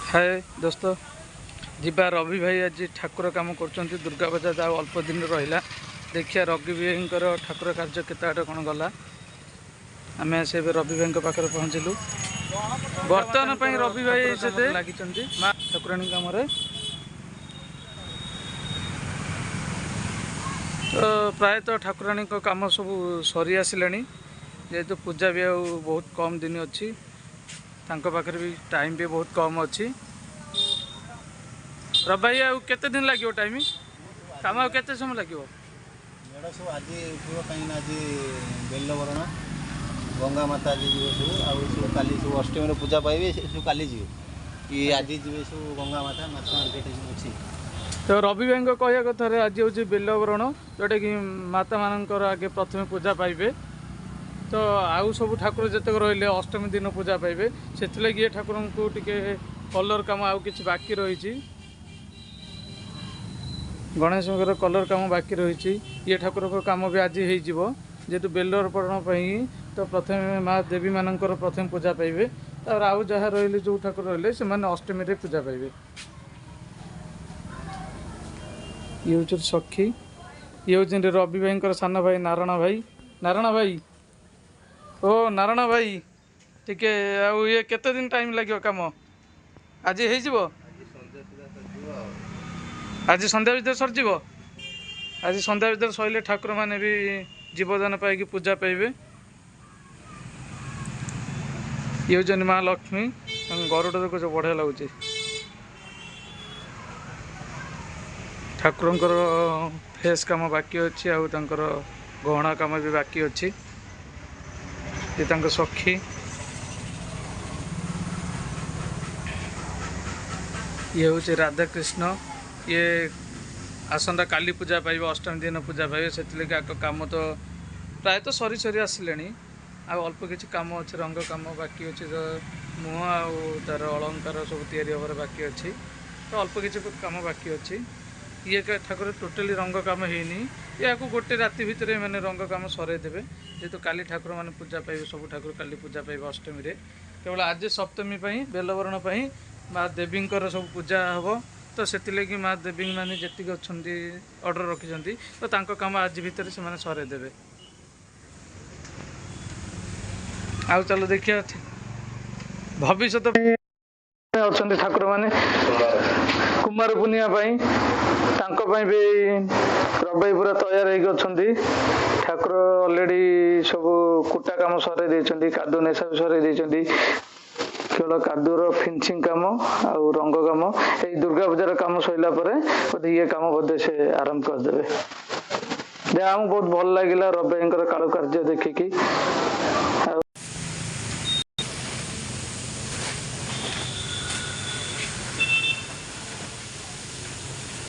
ହାଏ ଦୋସ୍ତ, ଯିବା। ରବି ଭାଇ ଆଜି ଠାକୁର କାମ କରୁଛନ୍ତି। ଦୁର୍ଗା ପୂଜା ଆଉ ଅଳ୍ପ ଦିନ ରହିଲା। ଦେଖିବା ରବି ଭାଇଙ୍କର ଠାକୁର କାର୍ଯ୍ୟ କେତେ ବାଟ କ'ଣ ଗଲା। ଆମେ ଆସି ଏବେ ରବି ଭାଇଙ୍କ ପାଖରେ ପହଞ୍ଚିଲୁ। ବର୍ତ୍ତମାନ ପାଇଁ ରବି ଭାଇ ସେତେ ଲାଗିଛନ୍ତି ମା ଠାକୁରାଣୀ କାମରେ। ତ ପ୍ରାୟତଃ ଠାକୁରାଣୀଙ୍କ କାମ ସବୁ ସରି ଆସିଲାଣି। ଯେହେତୁ ପୂଜା ବି ଆଉ ବହୁତ କମ୍ ଦିନ ଅଛି, ତାଙ୍କ ପାଖରେ ବି ଟାଇମ୍ ବି ବହୁତ କମ୍ ଅଛି। ରବି ଭାଇ, ଆଉ କେତେ ଦିନ ଲାଗିବ ଟାଇମ୍? କାମ ଆଉ କେତେ ସମୟ ଲାଗିବ? ମେଢ଼ ସବୁ ଆଜି ଉଠିବ, କାହିଁକିନା ଆଜି ବେଲବରଣ ଗଙ୍ଗା ମାତା ଆଜି ଯିବେ ସବୁ। ଆଉ ସବୁ କାଲି ସବୁ ଅଷ୍ଟମୀରେ ପୂଜା ପାଇବେ, ସେ ସବୁ କାଲି ଯିବେ କି ଆଜି ଯିବେ ସବୁ ଗଙ୍ଗା ମାତା। ମାଛ ମାର୍କେଟ ଅଛି। ତ ରବି ଭାଇଙ୍କ କହିବା କଥାରେ ଆଜି ହେଉଛି ବେଲବରଣ, ଯେଉଁଟାକି ମାତାମାନଙ୍କର ଆଗେ ପ୍ରଥମେ ପୂଜା ପାଇବେ। ତ ଆଉ ସବୁ ଠାକୁର ଯେତେକ ରହିଲେ ଅଷ୍ଟମୀ ଦିନ ପୂଜା ପାଇବେ। ସେଥିଲାଗି ଏ ଠାକୁରଙ୍କୁ ଟିକେ କଲର୍ କାମ ଆଉ କିଛି ବାକି ରହିଛି। ଗଣେଶଙ୍କର କଲର୍ କାମ ବାକି ରହିଛି। ଇଏ ଠାକୁରଙ୍କ କାମ ବି ଆଜି ହେଇଯିବ। ଯେହେତୁ ବେଲବରଣ ପାଇଁ ତ ପ୍ରଥମେ ମା ଦେବୀମାନଙ୍କର ପ୍ରଥମେ ପୂଜା ପାଇବେ। ତାପରେ ଆଉ ଯାହା ରହିଲେ, ଯେଉଁ ଠାକୁର ରହିଲେ, ସେମାନେ ଅଷ୍ଟମୀରେ ପୂଜା ପାଇବେ। ଇଏ ହେଉଛନ୍ତି ସଖୀ। ଇଏ ହେଉଛନ୍ତି ରବି ଭାଇଙ୍କର ସାନ ଭାଇ ନାରାୟଣ ଭାଇ। ନାରାୟଣ ଭାଇ, ଓ ନାରାୟଣ ଭାଇ, ଟିକେ ଆଉ ଇଏ କେତେ ଦିନ ଟାଇମ୍ ଲାଗିବ କାମ? ଆଜି ହେଇଯିବ? ଆଜି ସନ୍ଧ୍ୟା ଭିତରେ ସରିଯିବ। ଆଜି ସନ୍ଧ୍ୟା ଭିତରେ ସରିଲେ ଠାକୁରମାନେ ବି ଜୀବଦାନ ପାଇକି ପୂଜା ପାଇବେ। ଇଏ ହେଉଛନ୍ତି ମା ଲକ୍ଷ୍ମୀ। ତାଙ୍କ ଗରୁଡ଼ ଦେଖୁଛ, ବଢ଼ିଆ ଲାଗୁଛି। ଠାକୁରଙ୍କର ଫେସ୍ କାମ ବାକି ଅଛି ଆଉ ତାଙ୍କର ଗହଣା କାମ ବି ବାକି ଅଛି। ଇଏ ତାଙ୍କ ସଖୀ। ଇଏ ହେଉଛି ରାଧାକୃଷ୍ଣ। ଇଏ ଆସନ୍ତା କାଲି ପୂଜା ପାଇବେ, ଅଷ୍ଟମୀ ଦିନ ପୂଜା ପାଇବେ। ସେଥିଲାଗି ଆଗ କାମ ତ ପ୍ରାୟତଃ ସରି ସରି ଆସିଲେଣି। ଆଉ ଅଳ୍ପ କିଛି କାମ ଅଛି, ରଙ୍ଗ କାମ ବାକି ଅଛି। ତ ମୁହଁ ଆଉ ତାର ଅଳଙ୍କାର ସବୁ ତିଆରି ହେବାର ବାକି ଅଛି। ତ ଅଳ୍ପ କିଛି କାମ ବାକି ଅଛି। ଇଏ ଠାକୁର ଟୋଟାଲି ରଙ୍ଗ କାମ ହେଇନି। ଏହାକୁ ଗୋଟେ ରାତି ଭିତରେ ମାନେ ରଙ୍ଗ କାମ ସରେଇ ଦେବେ। ଯେହେତୁ କାଲି ଠାକୁରମାନେ ପୂଜା ପାଇବେ, ସବୁ ଠାକୁର କାଲି ପୂଜା ପାଇବେ ଅଷ୍ଟମୀରେ। କେବଳ ଆଜି ସପ୍ତମୀ ପାଇଁ, ବେଲବରଣ ପାଇଁ ମା ଦେବୀଙ୍କର ସବୁ ପୂଜା ହେବ। ତ ସେଥିଲାଗି ମା ଦେବୀମାନେ ଯେତିକି ଅଛନ୍ତି, ଅର୍ଡ଼ର ରଖିଛନ୍ତି, ତ ତାଙ୍କ କାମ ଆଜି ଭିତରେ ସେମାନେ ସରେଇ ଦେବେ। ଆଉ ଚାଲ ଦେଖିବା ଭବିଷ୍ୟତ ଅଛନ୍ତି ଠାକୁରମାନେ କୁମାର ପୂର୍ଣ୍ଣିମା ପାଇଁ। ତାଙ୍କ ପାଇଁ ବି ରବି ପୁରା ତୟାର ହେଇକି ଅଛନ୍ତି। ଠାକୁର ଅଲରେଡ଼ି ସବୁ କୁଟା କାମ ସରେଇ ଦେଇଛନ୍ତି, କାଦୁଅ ନେସା ବି ସରେଇ ଦେଇଛନ୍ତି। କେବଳ କାଦୁଅର ଫିନିସିଂ କାମ ଆଉ ରଙ୍ଗ କାମ, ଏଇ ଦୁର୍ଗା ପୂଜାର କାମ ସରିଲା ପରେ ବୋଧେ ଇଏ କାମ ବୋଧେ ସେ ଆରମ୍ଭ କରିଦେବେ। ଯାହା ଆମକୁ ବହୁତ ଭଲ ଲାଗିଲା ରବି ଭାଇଙ୍କର କାରୁକାର୍ଯ୍ୟ ଦେଖିକି।